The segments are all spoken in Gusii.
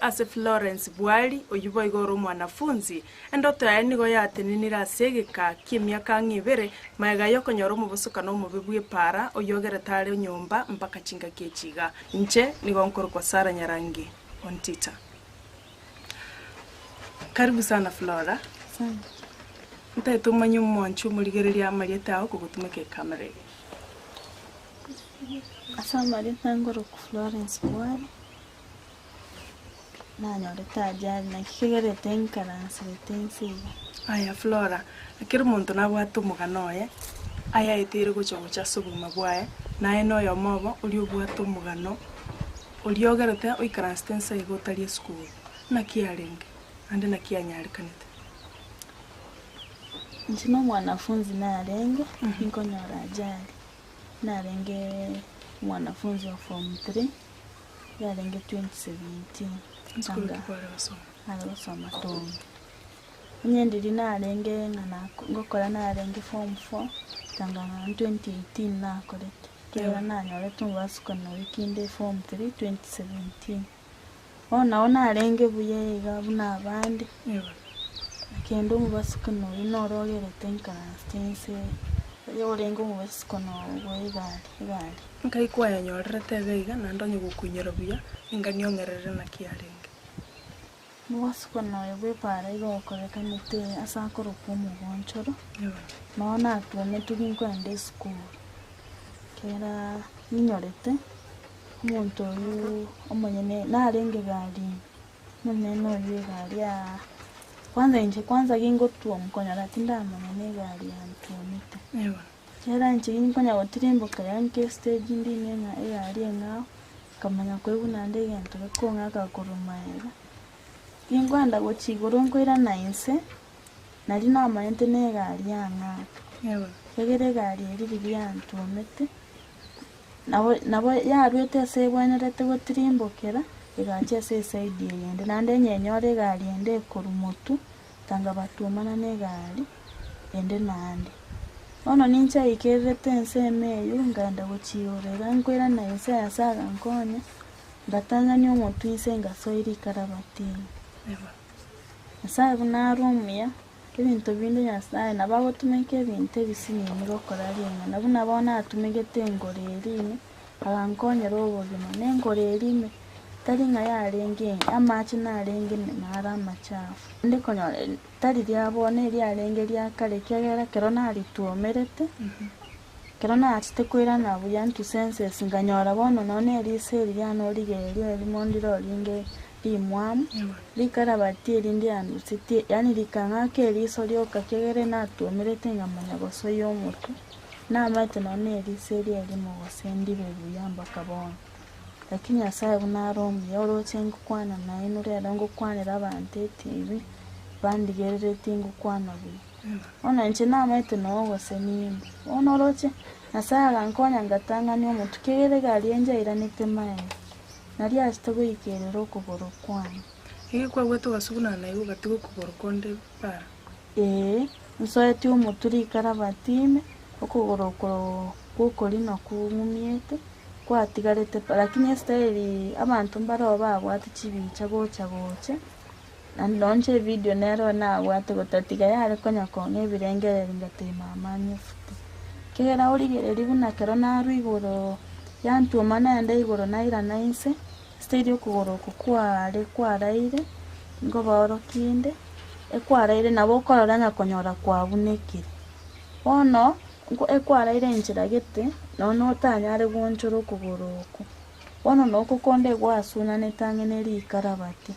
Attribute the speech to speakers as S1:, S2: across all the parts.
S1: ase Florence Bwari, oyio boigo ore omwanafunzi, endoto yaye nigo yatenenire ase egeka ki'emiaka ang'e ebere, magega y'okonyora omobosokano omobe bw'epaara oyio ogerete are nyomba mpaka chingaki echi iga. Inche nigo nkorokwa Sarah Nyarangi Ontita. Karibu sana Flora.
S2: Asante.
S1: Ntaete omanye omwanchi omorigereria amarieta ao kogotumeka ecamera eye.
S2: Ase amarieta nkorokwa Florence Bwari, nanyorete ajali naki kegerete nkaranserete inse iga.
S1: Aya Flora, ekero omonto nabwate omogano oye, ayaeteire gocha gocha ase obogima bwaye, naye noyomo obo oria obwate omogano, oria ogerete oikaransete inse iga otari esukuru. Naki arenge? Naende naki anyarekanete?
S2: Inche na omwanafunzi narenge, nkonyora ajali, narenge omwanafunzi o form three, yarenge 2017,
S1: Esukuru
S2: anga
S1: ki kware gosoma?
S2: nare gosoma Tombe. Onye ndiria narenge ng'a nako ngokora narenge form four, tanga ng'a 2018 nakorete, ekiagera nanyorete omobasukani oria kinde form three 2017. Bono nabo narenge buya iga buna abande, kende omobasukani oyio noro ogerete nkaransete inse, oyo orenge omobasukani bwa egari egari.
S1: Nkai kwayanyorerete iga iga, naende onye gokoinyora buya, ninga niong'erere naki yarenge.
S2: Omobasukani oyo bwa epaara iga okorekanete ase akorokwa omogonchoro, noo natwometwe ginkoenda esukuru, kera ninyorete. Omonto oyio omonyene narenge egari ime, omonene oyio egari aa kwanza inche kwanza gingotwoma konyora tindamanya na egari yantwomete. Kera inche ginkonya gotirimboka iga nke estage ndine ng'a egari eng'ao, nkamanya koigwa naende egento gekong'aka korwa maega, ginkoenda gochia igoro nkoirana inse, nari namanyete na egari yang'aka. Egere egari eria riria yantwomete. Nabo nabo yarwete ase egwenerete gotirimbokera, egacha ase esaidi eyende, naende enyenyore egari ende ekorwa motwe, tanga batuomana na egari ende naende. Bono ninche aikererete ensemo eywo, nkaenda gochiirora iga nkoirana inse ase agankonya, ngatang'ania omotwe inse ngasoa rikarabati ime. Nyasaye buna are omuya. Ebinto binde Nyasae nabo agotumeka ebinto ebisinini gokora ring'ana, buna bono atumegete engoro eria ime, agankonyera obogima. Na engoro eria ime, tari ng'a yarenge engiya, amache narenge ime naro amachafu. Naende konyora tari ria bono eriarenge ria kare ekiagera ekero naritwomerete, ekero nachete koirana buya into senses nkanyora bono nonye na eriso eri riane origereria erimo ndire oringe rimwamu, rikarabati erinde yandusetie, yaani rikang'aka eriso rioka ekiagera natwomerete nkamanya gosoyia omotwe, namaete nonya na eriso eria erimo gose ndibe buya mpaka bono. Lakini Nyasaye buna are omuya oroche ngokwana nainwe rero ngokwanera abanto etibi, bandigereretie ngokwana buya. Bono inche namaete noo gose nimbe. Bono oroche, Nyasaye agankonya ngatang'ania omotwe, ekiagera egari enche yairanete maega. Nario achete goikerera okogoro kwane.
S1: Nigo kwagwete ogasuguna na igo ogatiga okogoro konde bara.
S2: Ee, nsoetie omotwe rikarabati ime, okogoro oko gw'okorina kong'umiete, kwatigarete pa, lakini esitairi abanto mbaroo babwate chibicha gocha gocha, naende nonye evidio nero nabwate gotatiga yare konya kong'a ebirengererio ngatebia mama anyefute. Ekero origereria buna ekero narwa igoro yantwoma naende igoro nairana inse, ase okogoro oko kware kwaraire, nkobaorokia inde, ekwaraire nabo okorora ng'a konyora kwabunekire. Bono, nko ekwaraire enchera gete, nonya otanyare goonchora okogoro oko. Bono noko konde gwasunanete ang'e ne rikarabati,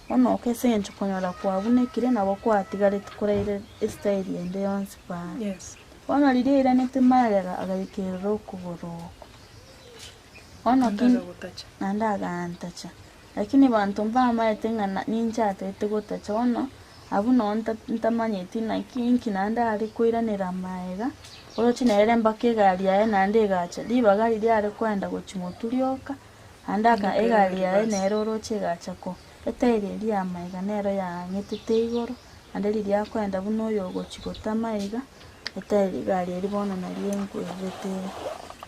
S2: bono oko ase eng'encho konyora kwabunekire nabo kwatigareti koraire estyle ende yonsi paaro.
S1: Yes.
S2: Bono riria airanete magega agaikerera okogoro oko. Bono
S1: Naende
S2: ki
S1: agagotacha.
S2: naende agantacha. Lakini banto mbamaete ng'a na ninche atagete gotacha bono, abwo noo nta ntamanyeti naki inki naende are koiranera magega, oroche nere mpaka egari yaye naende egacha, ribaga riria are koenda gochia motwe rioka, naende aka
S1: Mpaka
S2: egari
S1: egari
S2: yaye
S1: basi.
S2: nere oroche egacha ko etairi eria ya magega nero yang'etete igoro, Naende riria akoenda buna oyogochia gotama iga, etari rigari eria bono nario engwererete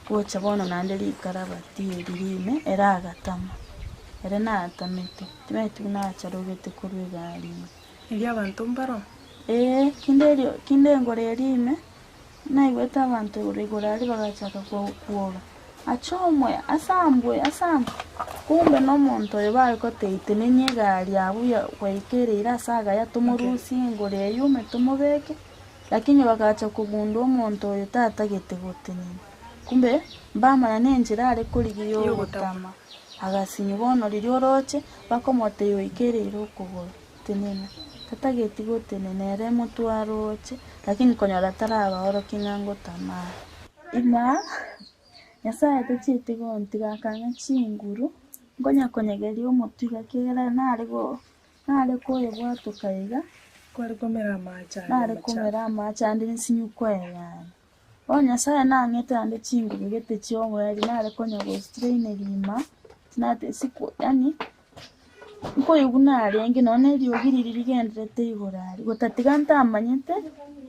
S2: gocha bono naende rikarabati eri rime ere agatama. Ere natamete, timanyeti buna acharogete korwa egari ime.
S1: Erio abanto mbaro?
S2: Ee, kinde erio, kinde engoro eria ime, naigwete abanto igoro igoro aria bagachaka kwoga, Achomwe! Asambwe! Asambwe! Kumbe nomonto oyo bare gotebia tenenia egari abwo ya gwaikereire ase agaya tomorusie engoro eyio ime tomobeke, lakini bagacha kogundua omonto oyo tatagete gotenena. Kumbe mbamanya nenchera are korigia yogotama. Agasinywa bono riria oroche bakomotebia oikereire okogoro, tenena. Tatageti gotenena ere motwe aroche, lakini konyora tarabaorokia ng'a ngotama are. Imaa, Nyasaye tachieti gontiga akang'a chinguru, nkonya konyegeria omotwe iga ekiagera nare go nare koyebwatoka iga,
S1: Kware komera amache aria
S2: nare
S1: amachafu.
S2: komera amache ande nsinywe koeyana. Bono Nyasaye nang'ete naende chinguru gete chi'oboeri nare konya gostrain rima, tinate siku yaani nkoigwa narenge nonye na eriogi riria rigenderete igoro aria, gotatiga ntamanyete,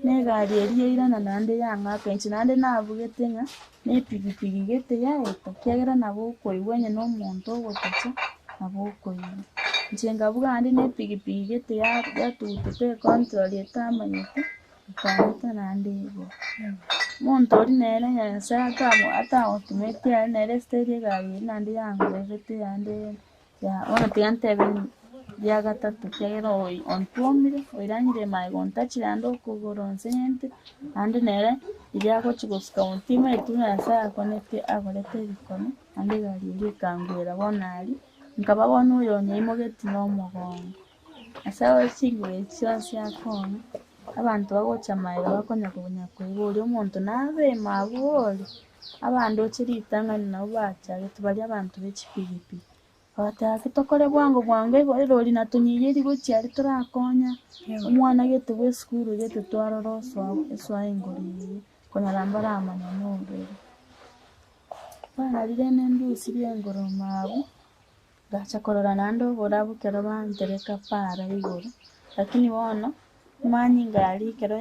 S2: na egari eria yairana naende yang'aka inche naende nabugete ng'a na epigipigi gete yaeta, ekiagera nabo okoigwa onye na omonto ogotacha, nabo okoigwa. Inche nkabuga naende na epigipigi gete ya- yatugutete econtrol etamanyete. Nkaeta naende igoro. Omonto oria nere Nyasae atamo atagotumetie aye nere esiteri egari eria naende yangorerete naende ya bono tiga ntebe ria gatato ekiagera oi ontwomire oiranyire magega ontachire naende okogoro nsenyente, naende nere riria agochi gosuka timanyeti buna Nyasae akonete agorete ebikone, naende egari eria ekangwera bono aria, nkaba bono oyo onyeimogeti na omogongo. Ase chinguru echi chionsi akong'a, abanto bagocha magega bakonya konya koiboria omonto nabema abwo ore, abandoche ritang'ani nabo bachagete baria abanto be chipigipigi, bagateba gaki tokore bwango bwango igo erori natonyiyeri gochia aria torakonya omwana gete bwa esukuru gete twarora osoa esoa engoro eye, konyora mbaramanya nobere. Bono rirende ndusirie engoro mabu. Ngacha korora naende oborabu ekero bantereka para igoro, lakini bono amanyinga aria ekero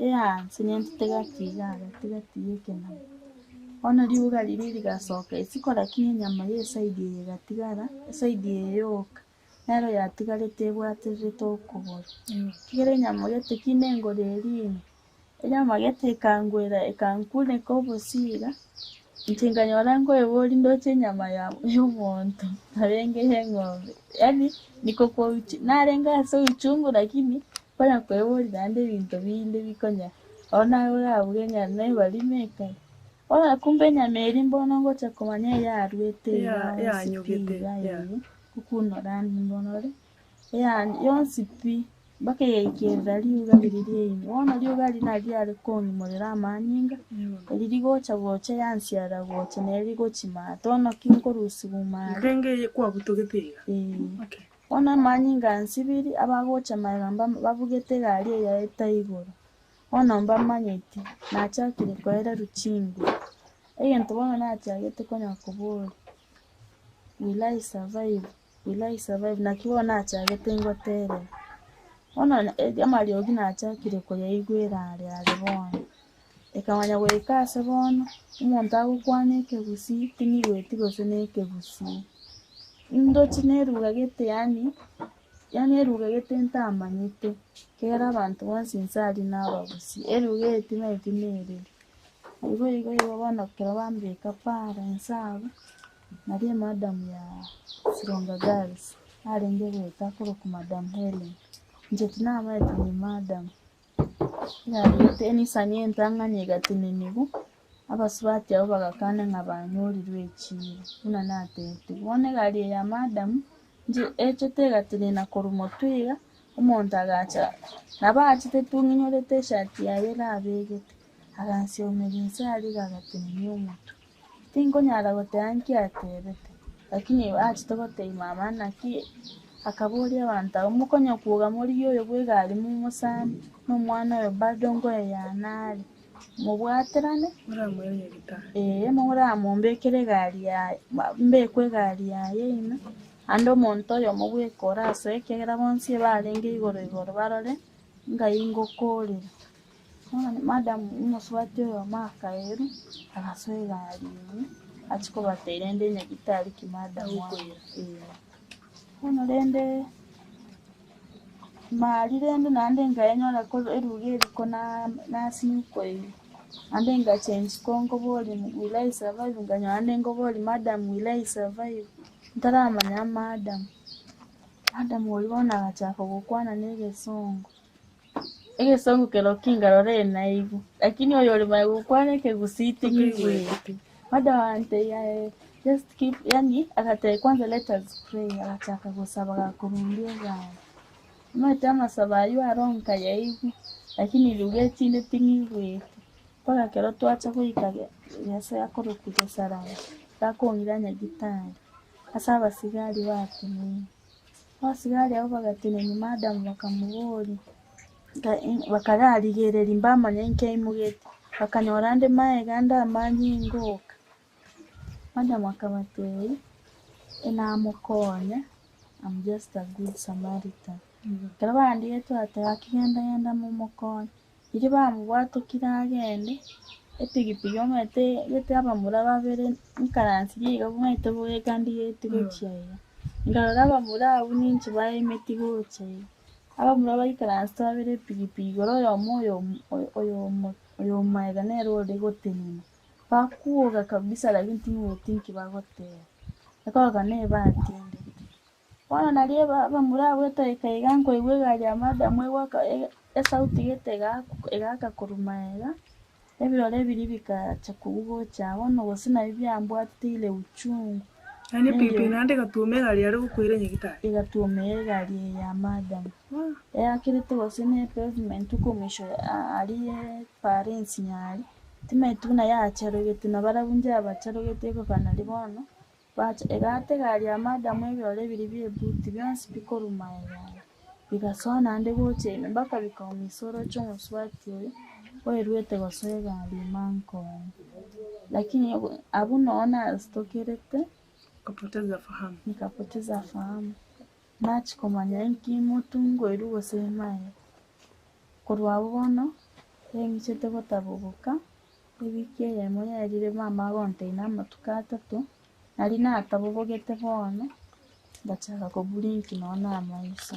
S2: eyansenyentete gati iga gati gati ya ekenama. Bono riuga riria rigasoka isiko lakini enyama ya eside eye egatigara, eside eye yoka, nero yatigarete ebwatererete okogoro. Ekero enyama gete ki na engoro eria ime, enyama gete ekangwera ekankuneka obosio iga. Inche nkanyora nkoeboria ndoche enyama ya yomonto narenge ya eng'ombe, yaani niko kwa uchi narenge ase uchungu lakini nkonya koeboria naende ebinto binde bikonya bono naye orabuge ng'a nebarimo ekare. Bono kumbe enyama eria mbono ngocha komanya eyarwete iga
S1: Eya-
S2: onsi pi
S1: eyanyugete,
S2: iga
S1: yeah.
S2: eye, kokunora mbono ore. Eya yonsi pi, mpaka egaikerera riuga riria riaino. Bono riuga riria nario riare kong'imorera amanyinga, eri rigocha gocha yansiara gocha nere rigochi maate. Bono ki nkorusigwa maate.
S1: Renge eye kwabutogete iga?
S2: Ee.
S1: Okay.
S2: Bono amanyinga ansibiri, abagocha magega mbam- babugete egari eyaeta igoro. Bono mbamanyeti, nachakire koererwa chinguru. Egento bono nachagete konya koboria, will I survive? Will I survive? Naki bono nachagete ngoterera. Bono amariogi nachakire koyaigwera are are bono. Ekamanya goika ase bono, omonto agokwana ekegusii, ting'igweti gose na ekegusii. Ndoche na eruga gete yaani, yaani eruga gete ntamanyete, ekero abanto bonsi inse aria na abagusii, eruga eye timanyeti nereri. Igo igo igo bono ekero bambeka para inse abwo. Nario emadam ya Sironga Girls arenge goeta akorokwa Madam Hellen. Inche tinamanyete ni madam. Yarigete enisani entang'ani egatenenigwa, abasubati abwo bagakana ng'a banyorirwe echiro buna natebetigwe. Bono egari eye ya madam, inche echete egatenena korwa motwe iga, omonto agacha, nabo achete tu ng'inyorete eshati yaye erabegete, agansiomeria inse aria iga agatenenia omotwe. Tinkonyara goteba nki atebete, lakini achete gotebia mama naki, akaboria abanto abwo, mokonya kwoga morigie oyo bwa egari momosani, na omwana oyo bado nkoeyana are, mobwaterane,
S1: Moramoire nyagetari.
S2: ee moramombekere egari yaye, mbekwe egari yaye ime, naende omonto oyomo bweka orasoe ekiagera bonsi ebarenge igoro igoro barore, ng'ai ngokorera. Bono madam omosubati oyomo akaerwa, agasoa egari ime, achia kobatebia rende nyagitari ki madam aye, ee. Bono rende mari rende naende nkaenyora korwa eruga eriko nasinywa koigwa, naende ngachengi ko nkoboria will I survive nkanyora naende nkoboria madam will I survive, ntaramanya madam. Madam oria bono agachaka gokwana na egesongo, egesongo kero ki nkarora enaigwa, lakini oyo ore maega gokwana ekegusii ting'igweti. Madam agantebia aye just keep yaani agatebia kwanza let us pray, agachaka gosaba gakorundia egari. Omanyete amasabo aywo aro nkayaigwa, lakini rirorio echinde ting'igweti, mpaka ekero twacha goika Nyasaye akorokwa Gesarani, gakong'ira Nyagitari. Ase abasigari bateneine. Abasigari abwo bagatenenia madam bakamoboria, bakararigereria mbamanye inki aimogete, bakanyora ande magega ande amanyinga oka. Madam akabatebia, enamokonya, I'm just a good Samaritan. Ekero bandigetwe agateba gaki genda genda momokonye. Riria bamobwatokire agende, epigipigi omanyete gete abamura babere nkaransirie iga omanyete bogeka ndigeti gochia iga. Nkarora abamura abwo ninche baemeti gocha iga. Abamura baikaransete babere epigipigi igoro oyomo oyomo oyomaega nere ore gotenena. Bakwoga kabisa lakini ting'ueti nki bagoteba, ekoroka nebatindete. Bono nario abamura abwo etoika iga nkoigwa egari ya madam egoaka esauti gete egaaka korwa magega, ebirore biria bikacha kogwa gocha bono gose nabio biambwatete ile uchungu.
S1: Yaani epikipiki naende egatwoma egari yare gokoira nyagitari?
S2: Egatwomera egari eye ya madam, eakerete gose ne epavement okomisho aria epara ensinyo aria, timanyeti buna yacharogete nabarabwo nchiabacharogete ekogana nario bono. Bacha egaata egari ya madam ebirore biria bi'ebuti bionsi bikorwa magega aria, bigasoa naende gocha ime mpaka bikaumisa oroche omosubati oyo oeruete gosoa egari ime ankonye. Lakini abwo noo nasitokerete,
S1: Ukapoteza fahamu.
S2: nikapoteza fahamu, nachia komanya inki motungoirwe gose maega. Korwa abwo bono, eng'ichete gotaboboka. Ewiki eyemo yaerire mama agontebia na amatuko atato, naria natabobogete bono, ngachaka koburinki nonya na amaiso.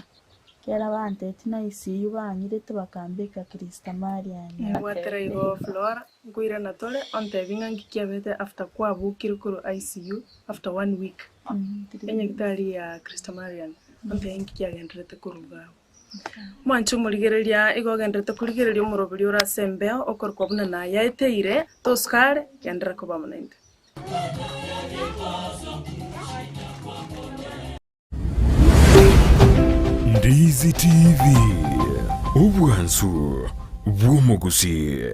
S2: Ekero bantebetie na ICU bang'irete bakambeka Christamarian.
S1: Nabwatera igo Flora, nkoirana tore, ontebie ng'a nki kiabete after kwabokire korwa ICU after one week, enyagitari ya Christamarian, ontebie nki kiagendererete korwa iga abwo. Mwanche omorigereria igo ogendererete korigereria omoroberi ore ase embeo okorokwa buna nayaeteire, tosuka are, genderera koba amo naintwe.
S3: Ndizi TV, obwansu bw'omogusii.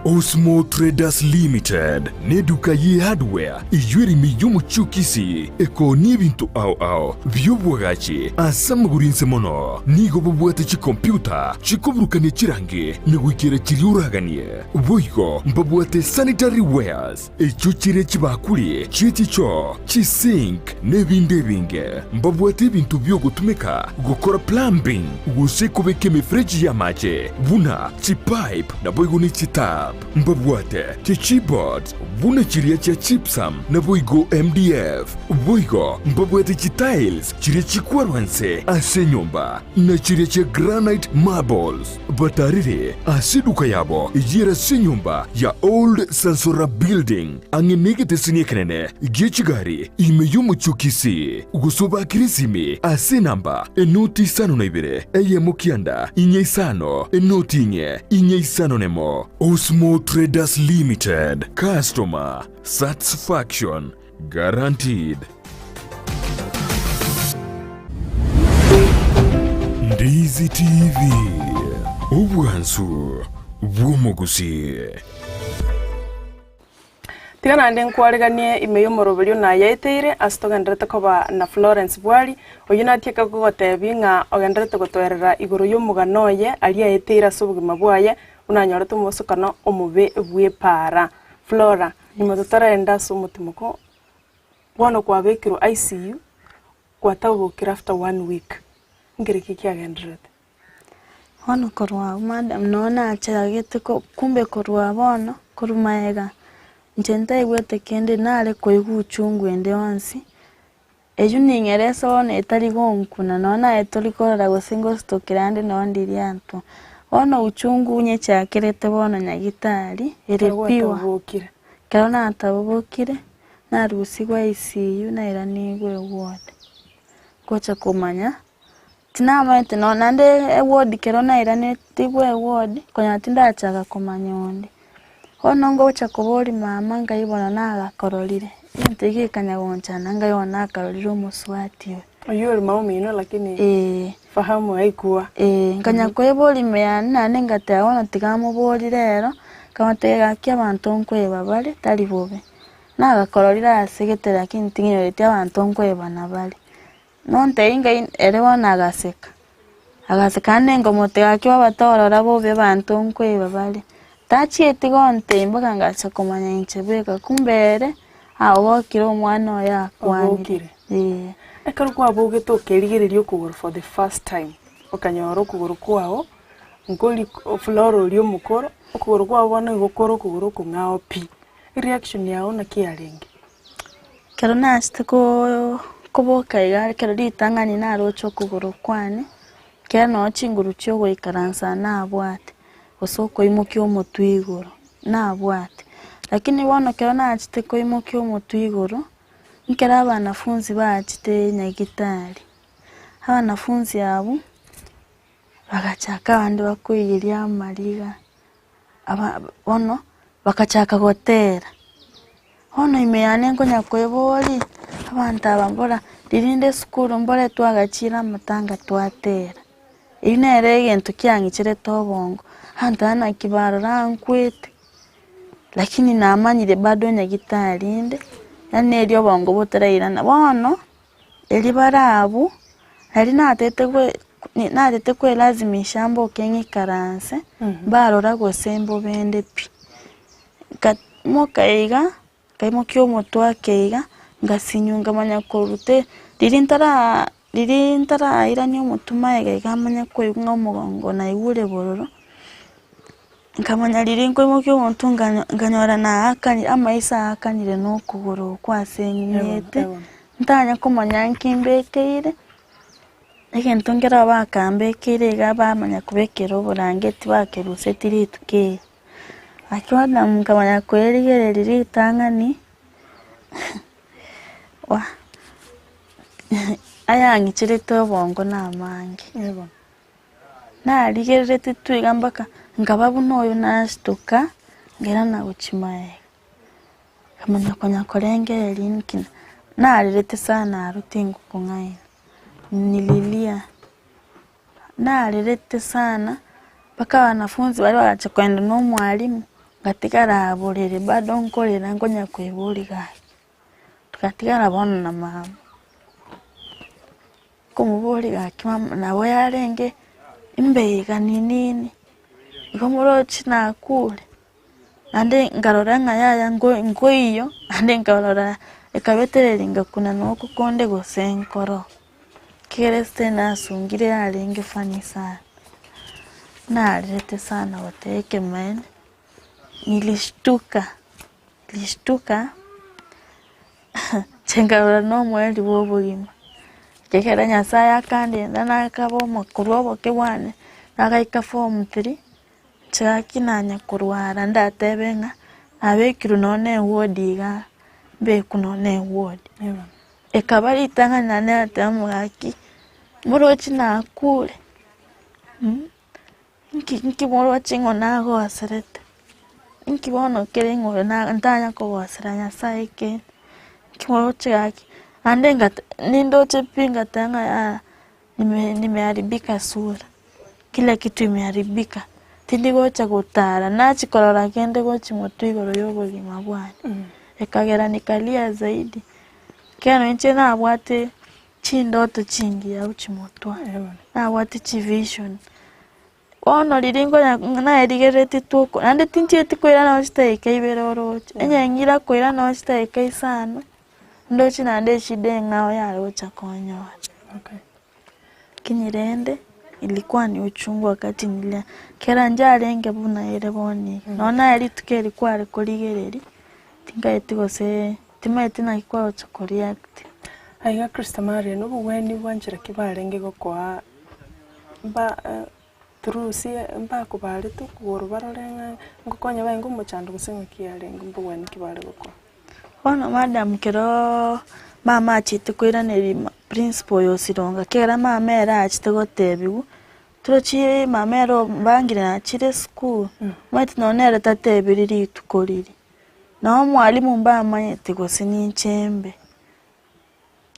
S3: Osmo Traders Limited neduka ye hardware eyio ere ime y'omochie o Kisii ekoonia ebinto ao ao bi'obwagachi ase amagoro inse mono. Nigo bobwate chikompiuta chikoburukania chirangi na goikera chiria oraganie. Boigo mbabwate sanitary wares echio chire chibakuri chie chichoo, chisink na ebinde ebinge. Mbabwate ebinto bi'ogotumeka gokora plumbing gose kobeka emefereji y'amache buna chipipe naboigo ne chitap. Mbabwate chichipboards buna chiria chia gypsum naboigo MDF. Boigo mbabwate chitiles chiria chikwarwa nse ase enyomba na chiria chia granite marbles. Batarire ase eduka yabo eyio ere ase enyomba ya Old Sansora Building, ang'e negeteseni ekenene gie chigari ime y'omochie o Kisii, gose obakire esimi ase enamba enoti isano na ibere, eyemo kianda, inye isano, enoti inye, inye isano nemo. Osmo Traders Limited, Customer Satisfaction Guaranteed. Ndizi TV, obwansu bw'omogusii.
S1: Tiga naende nkwareganie ime y'omoroberio nayaeteire ase togendererete koba na Florence Bwari, oyio natieke kogotebia ng'a ogendererete gotoerera igoro y'omogano oye aria aeteire ase obogima bwaye buna anyorete omobosokano omobe bw'epaara. Flora, nyuma totaragenda ase omotimoko, Bono kwabekirwe ICU, gwatabokire after one week, nkere ki kiagendererete?
S2: Bono korwa abwo madam noo nachagete ko kumbe korwa bono, korwa magega, Inche ntaigwete kende nare koigwa uchungu ende yonsi, eywo ning'ere ase bono etari gonkuna nonye naye tori korora gose ngositokera ande nonye ndiria antwo. Bono uchungu nyechakerete bono nyagitari ere
S1: Ekero
S2: pure.
S1: gwatabokire.
S2: Ekero natabokire, narusigwe ICU nairanigwe eward, ngocha komanya Tinamaete nonya naende eward ekero nairanetigwe eward, konya tindachaka komanya onde. Bono ngocha koboria mama ngai bono nagakororire, egento ekio gekanya gonchana ngai bono nakarorire omosubati oyo.
S1: Oyio ore mama omino lakini
S2: Eeh.
S1: fahamu haikuwa.
S2: Eeh, nkanya koeboria ime yane naende ngateba bono tiga moborie rero, nkamotebia gaki abanto nkoeba bare tari bobe. Nagakororire ase gete lakini ting'inyoreti abanto nkoebana bare. Nontebie ngai ere bono agaseka, agaseka naende nkomotebia gaki baba torora bobe abanto nkoeba bare, tachieti gontebia mpaka ngacha komanya inche bweka kumbe ere agokire omwana oye akwanire
S1: Ogokire.
S2: eh.
S1: Ekero kwabogete okerigereria okogoro for the first time, okanyora okogoro kwago nkori flora oria omokoro, okogoro kwago bono nigo kore okogoro okong'ao pi, ereaction yago naki yarenge?
S2: Ekero nachete koboka iga ekero ritang'ani naroche okogoro kwane, ekero nonye chinguru chia ogoikaransa nabwate, gose okoimokia omotwe igoro, nabwate. Lakini bono ekero nachete koimokia omotwe igoro, ekero abanafunzi bachete nyagetari, abanafunzi abwo, bagachaka abande bakoiyeria amariga. Aba bono bagachaka gotera, bono ime yane nkonya koeboria, abanto aba mbora riria inde esukuru mbore twagachire amatanga twatera. Eywo nere egento kiang'icherete obongo, abanto aba naki barora nkwete, lakini namanyire bado nyagitari inde, yaani erio obongo botarairana. Bono, erio bare abwo, nari natete goe natete koelazimisha mboke ng'ikaranse, mbarora gose mbobe inde pi. Nkaimoka iga, nkaimokia omotwe ake iga, ngasinywa nkamanya koruta riria ntaraaa riria ntarairania omotwe magega iga manye koigwa ng'a omogongo naigure bororo, nkamanya riria nkoimokia omotwe nkanyo nkanyora naakanire amaiso aakanire na okogoro okwo ase ng'umete, ntanya komanya nki mbekeire. Egento nkere bakambekeire iga bamanya kobekera oborangeti bakerusetie rituko eri. Gaki bono nkamanya koerigereria ritang'ani wah ayang'icherete obongo na amange. Narigereretie tu iga mpaka nkaba buna oyo nasituka, nkairana gochia magega. Nkamanya konya korengereria nki narerete sana aro tingokong'aina, nililia, narerete sana mpaka wanafunzi baria bagacha kogenda na omwalimu, ngatigara aborere bado nkorera nkonya koeboria gaki, togatigara bono na mama. Nkomoboria gaki mama nabo yarenge imbe iga ni nini, igo moroche nakure. Naende nkarora ng'a yaya nko nkoiywo, naende nkarora ekabetereria ngakuna na oko konde gose nkoro. Ekiagera esete nasungire yarenge funny sana, narerete sana goteba ekemanyererio, nilishtuka, nilishtuka inche nkarora na omoerio bwa obogima, ekiagera Nyasaye akandenda nakaba omokorwa oboke bwane, nagaika form three. Inche gaki nanya korwara ndatebe ng'a nabekirwe nonye na eward igaa, mbekwe nonye na eward. Ekaba ritang'ani naende nateba ng'a gaki, moroche nakure nki nki moroche ng'a nagoserete, nki bono kere ng'a oyo na ntanya kogosera Nyasaye ekende, nki moroche gaki, naende ngate nindoche pi ngateba ng'a yaya. Nimeharibika sura, kila kitu imeharibika, tindi gocha gotara, nachia korora kende gochia motwe igoro ya obogima bwane, ekagera nikalia zaidi, ekero inche nabwate chindoto chingiya gochia motwe, nabwate chivision, bono riria nkonya narigereretie toko naende tinchieti koirana gochia chidakika ibere oroche, onye ng'ira koirana gochia chidakika isano. Ndoche naende eshida eng'ao yare gocha konyora. Lakini rende, ilikuwa ni uchungu wakati nilia, kera njarenge buna ere bono iga, nonya naye rituko eri kware korigereria, Tinkaeti gose timaeti naki kwagocha ko react.
S1: Aiga Christa Maria, nobogwenia bwa nchera ki barenge gokoa ba through sie mbakobarete okogoro barore ng'a ngokonya barenge omochando gose ng'aki yarenge mbogwenia ki bare gokoa?
S2: Bono madam keroo mama achete koiraneria ma principal oyo Osironga, kera mama ere achete gotebiwa, torochi mama ere obangire nachire esukuru, omanyete nonye nere tatebirie rituko riria. Noo omwalimu mbamanyete gose ninche mbe,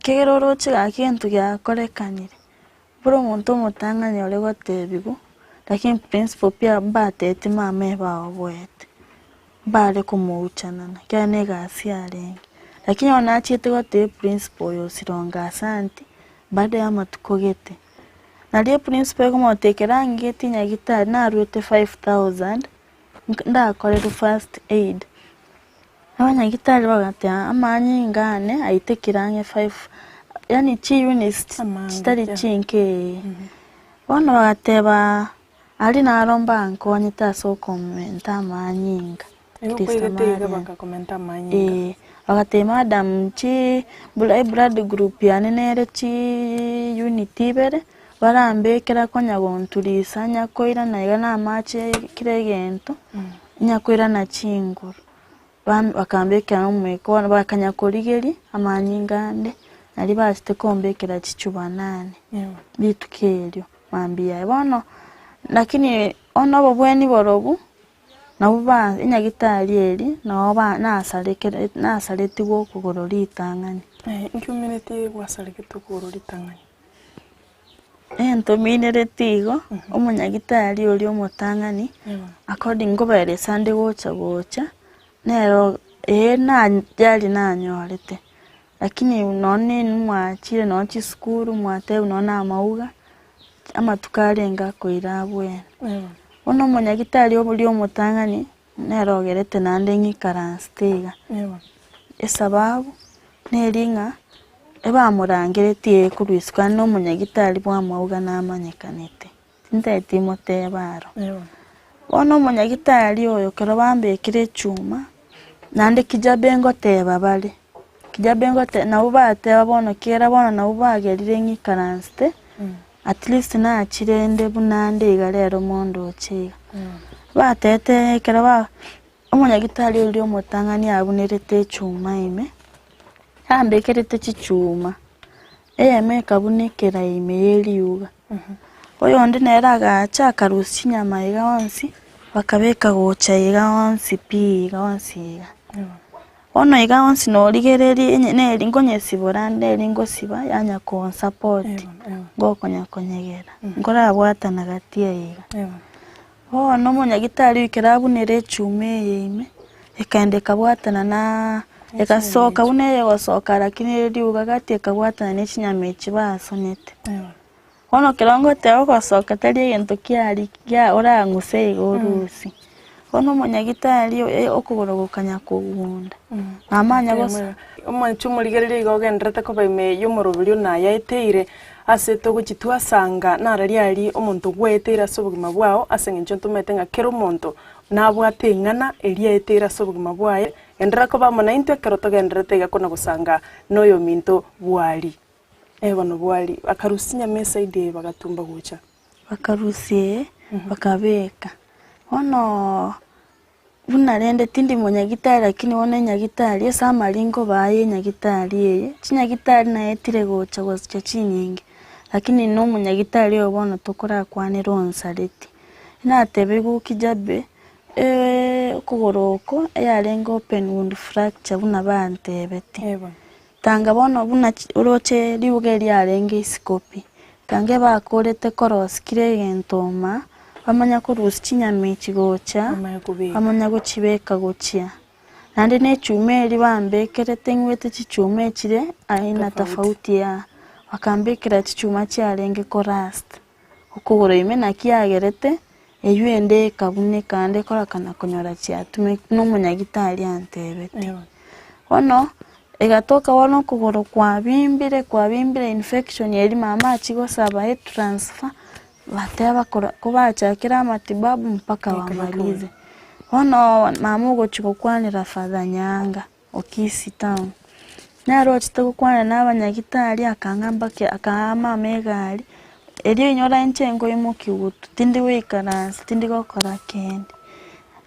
S2: kegera oroche gaki egento giakorekanire, buna omonto omotang'ani ore gotebiwa, lakini principal pia mbatebeti mama ebaoboete, mbare komouchanana ekiagera na egasi yarenge. Lakini ekero nachiete gotebia principal oyo Osironga asanti, baada ya amatuko gete, nario eprinciple ekomotebia ekero angigete nyagetari naruete 5000. Ndakorerwe first aid, abanyagitari bagateba amanyinga ane aitekire ang'e five, yaani chiunits chitari chinke ee. Bono bagateba aria naro mbankonyete ase okomenta amanyinga ee, bagateba madam chi blood group yane nere chiunit ibere. Barambekera konya gonturisa, nyakoirana iga namache kera egento, nyakoirana chinguru. Bakambekera omoika bono bakanya korigeria amanyinga ande, nario bachete kombekera chichuba nane, rituko erio mambia yaye. Bono lakini bono obobweni borobwo, nabwo ba enyagitari eria nabo ba nasarekere nasaretigwe okogoro ritang'ani.
S1: Nkiumereti gwasaregete okogoro ritang'ani?
S2: Entominereti igo, omonyagitari oria omotang'ani, according nkobaeresa ande gocha gocha, nero ee yari nanyorete, lakini nonye inwe mwachire nonye chisukuru mwatebiwa nonye na amauga, amatuko arenge akoira abwene. Bono omonyagitari oria omotang'ani, nere ogerete naende ng'ikaransete iga, esababu neri ng'a ebamorangeretie eye korwa isiko aye nomonyagitari bw'amauga namanyekanete, tintageti motebe aro. Bono omonyagitari oyo ekero bambekire echuma, naende kijabe ngoteba bare, kijabe ngote nabo bateba bono kera bono nabo bagerire ng'ikaransete. At least nachire inde buna nde iga rero mondoche iga. Batete ekero ba omonyagitari oria omotang'ani abunerete echuma ime, ambekerete chichuma, eyemo ekabunekera ime ya erioga. Oyonde nere agacha akarusia chinyama iga onsi, bakabeka gocha iga onsi pi iga onsi iga. Bono iga onsi norigereria onye neri nkonyesibora ande eri ngosiba yanya konsapoti, ngokonya konyegera, nkorabwatana gati eye iga. Bono omonyagitari ekero abunire echuma eye ime, ekaenda ekabwatana naaa egasoka buna eyegosoka lakini ere riuga gati ekabwatana na echinyama echi basonete. Bono ekero ngoteba ogosoka tari egento kiaria kia orang'use iga orusie. Bono omonyagitari oyo okogoro gokanya kogunda, mama anya gosoka.
S1: Omoanchi omorigereria iga ogendererete koba ime y'omoroberio na ayaeteire ase togochia twasanga nararia aria omonto gwaeteire ase obogima bwao ase eng'encho ntomanyete ng'a kera omonto nabwate eng'ana eria aeteire ase obogima bwaye. Genderera koba amo naintwe ekero togendererete iga kona gosanga noyominto bwari. Eh bono bwari, bakarusia chinyama eside eye bagatumba gocha.
S2: Bakarusia eye, bakabeka. Bono buna rende tindi monyagitari lakini bono enyagitari ase amaringo baye enyagitari eye, chinyagitari naetire gocha gocha chinyinge, lakini na omonyagitari oyo bono tokorakwanera onsareti. Natebigwe kijabe, okogoro oko eyarenge open wound fracture buna bantebeti. Tanga bono buna oroche riuga erio riarenge isiko pi, tanga ebakorete korosia kera egento maa, bamanya korusia chinyama echi gocha, bamanya gochibeka gochia. Naende na echuma eria bambekerete ng'wete chichuma echire aina tofauti ya, bakambekera chichuma chiarenge korust, okogoro ime naki yagerete, eywo ende ekabuneka ande ekorekana konyora chiatumekire buna omonyagitari antebetie. Bono, egatoka bono okogoro kwabimbire kwabimbire infection eria mama achia gosaba etransfer, bateba kora kobachakire amatibabu mpaka bamalize. Bono mama ogochia gokwanera Father Nyaanga o Kisii town, nere ochete gokwana na abanyagitari akang'a mbake akaa mama egari, erio inyora inche nkoimokia gotwa, tindi goikaransa tindi gokora kende.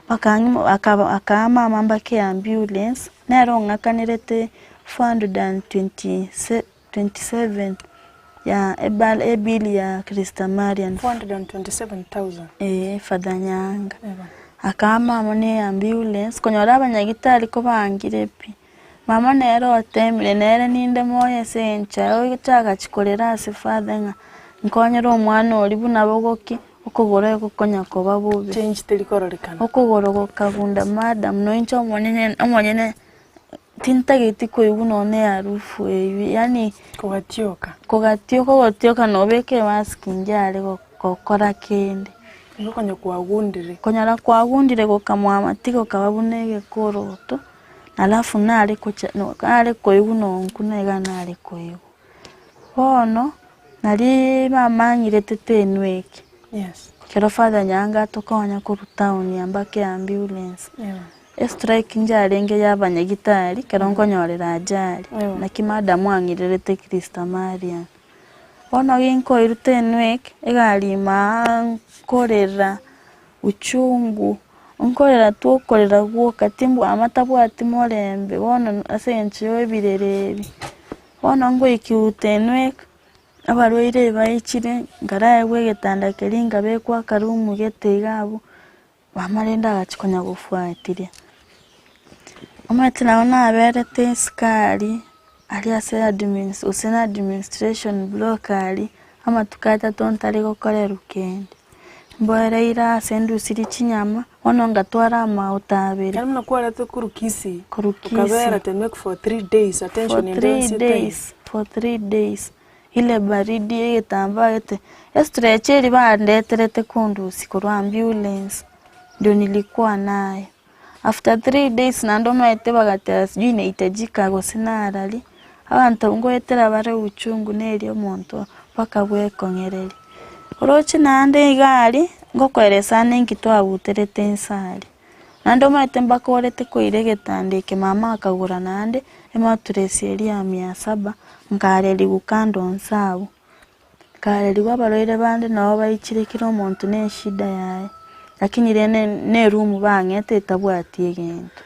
S2: Bakang'imo akaba akaa mama mbake eambulance, nere ong'akanerete 427 27 ya ebal ebill ya Christa Marian.
S1: 427,000.
S2: Ee, Father Nyaanga. Akaa mama na eambulance, konyora abanyagitari kobangire pi. Mama nere otemire nere ninde moyo ase eng'encho yaye ogocha agachia korera ase father ng'a nkonyere omwana oria buna bogoki, okogoro gokonya koba bobe.
S1: Change teri kororekana.
S2: Okogoro gokagunda madam, noinche omonyene omonyene Tintageti koigwa nonya eharufu eywo yaani
S1: Kogatioka.
S2: kogatioka ogotioka nobeke emask inche gokora kende.
S1: Igo konya kwagundire.
S2: Konyora kwagundire gokamwama tigokaba buna egekoroto, alafu nare kocha nare koigwa nonkuna iga nare koigwa. Bono, nariii bamang'irete tenwe eke,
S1: Yes.
S2: ekero father Nyaanga atokonya korwa town mpaka eambulance.
S1: Yeah.
S2: Estrike njarenge y'abanyagitari ekero nkonyorera ajali, naki madam ang'irerete Christa Marian. Bono ginkoiruta enwek, egari ime aa nkorera uchungu, nkorera tu okorera gwoka timbwa mama tabwati morembe bono ase eng'encho ya ebirero ebi. Bono ngoikiruta enwek, abarwaire baichire, nkaraegwa egetanda keria nkabekwa akaroom gete iga abwo. Mama rende agachia konya gofuatiria. Omanyete nabo naberete esukari aria ase admins gose na administration block aria, amatuko atato ntari gokorerwa kende. Mboereire ase ndusirie chinyama, bono ngatwara amauta abere.
S1: Yaani buna kwarete korwa Kisii,
S2: Korwa Kisii.
S1: okabera Temek for 3 days,
S2: For
S1: attention ende
S2: three
S1: yonsi etaiyo.
S2: days, for 3 days. Ile baridi egetambaa gete, estretcher eria bandeterete kondusia korwa ambulance, ndio nilikuwa nayo. After 3 days naende omanyete bagateba sijui inahitajika gose narari, abanto ngoetera bare uchungu na eria omonto mpaka bwekong'ereria. Oroche naende iga aria, ngokoeresa ande nki twabuterete inse aria. Naende omanyete mbakorete koira egetanda eke mama akagora naende, emattress eria ya mia saba, nkarerigwa kando inse abwo. Nkarerigwa abarwaire bande nabo baichire kera omonto na eshida yaye, lakini rende na eroom bang'ete etabwati egento,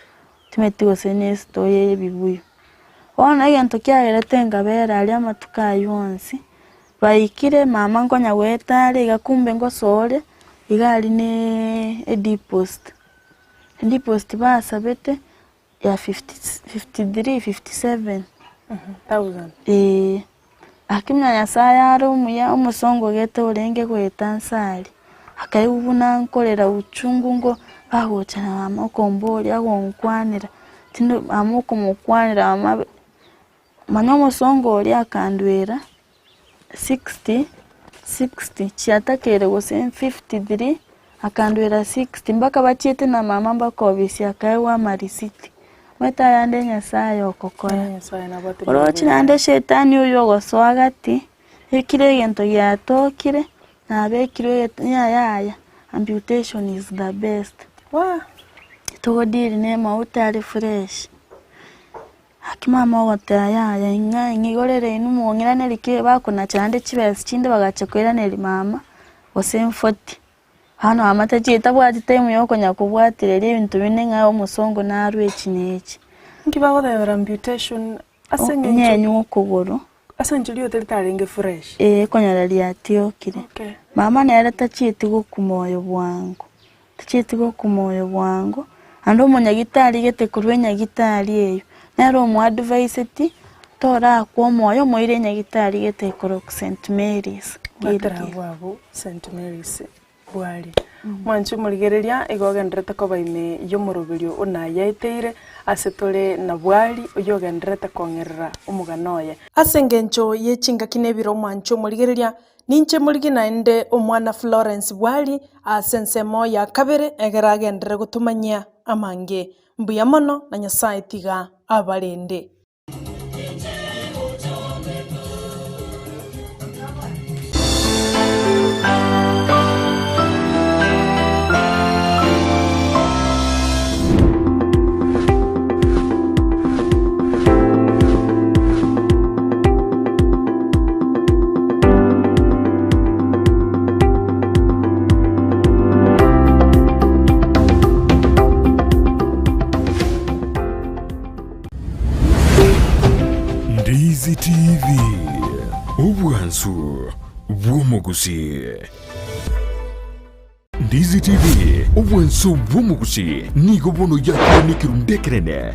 S2: timanyeti gose na estore ya ebibuyu. Bono egento kiagerete nkabera aria amatuko aywo onsi, baikire mama nkonya goeta are iga kumbe ngosoa ore, iga aria na edeposit. Edeposit basabete ya fifty 53, 57.
S1: Thousand.
S2: Eeh, lakini buna Nyasaye are omuya, omosongo gete orenge goeta nse aria, akaigwa buna nkorera uchungu ngo bagocha na mama okomboria agonkwanera, tindi mama okomokwanera mama, manya omosongo oria akandwera 60, 60 chiatakeire gose 53, akandwera 60 mpaka bachiete na mama mpaka ofisi akaegwa amarisiti. Omanyete ayande Nyasaye okokora.
S1: Nyasaye nabwate
S2: Oroche naende shetani oyo ogosoa gati, ekire egento giatokire, nabekirwe ng'a yaya, amputation is the best.
S1: Wah!
S2: Togodeal na amauta are fresh. Gaki mama ogoteba yaya ing'a ing'igorere inwe mong'iraneri ki bakonacha naende chibesa chinde bagacha koiraneria mama, gose 40. Bono mama tachieti tabwati time ya okonya kobwatireria ebinto binde ng'a omosongo narwe echi na echi.
S1: Nki bagotebera amputation ase eng'encho
S2: Onyenywe okogoro.
S1: ase eng'encho riote ritarenge fresh.
S2: Ee, konyora riatiokire.
S1: Okay.
S2: Mama nere tachieti gokwa moyo bwango, tachieti gokwa moyo bwango, naende omonyagitari gete korwa enyagitari eywo, nere omoadviseti, torakwa omoyo omoire enyagitari gete korokwa St Mary's.
S1: Bwatera abwo abwo St Mary's bware. Mwanche omorigereria igo ogenderete koba ime y'omoroberio o nayaeteire ase tore na bwari oyio ogenderete kong'erera omogano oye. Ase engencho ye chingaki na ebiro mwanche omorigereria, ninche morigi naende omwana Florence Bwari ase ensemo ya kabere egere agenderere gotomanyia amange. Mbuya mono na Nyasae tiga abarende.
S3: Ndizi TV, obwansu bw'omogusii. Ndizi TV, obwansu bw'omogusii, nigo bono yakire nekerundu ekenene.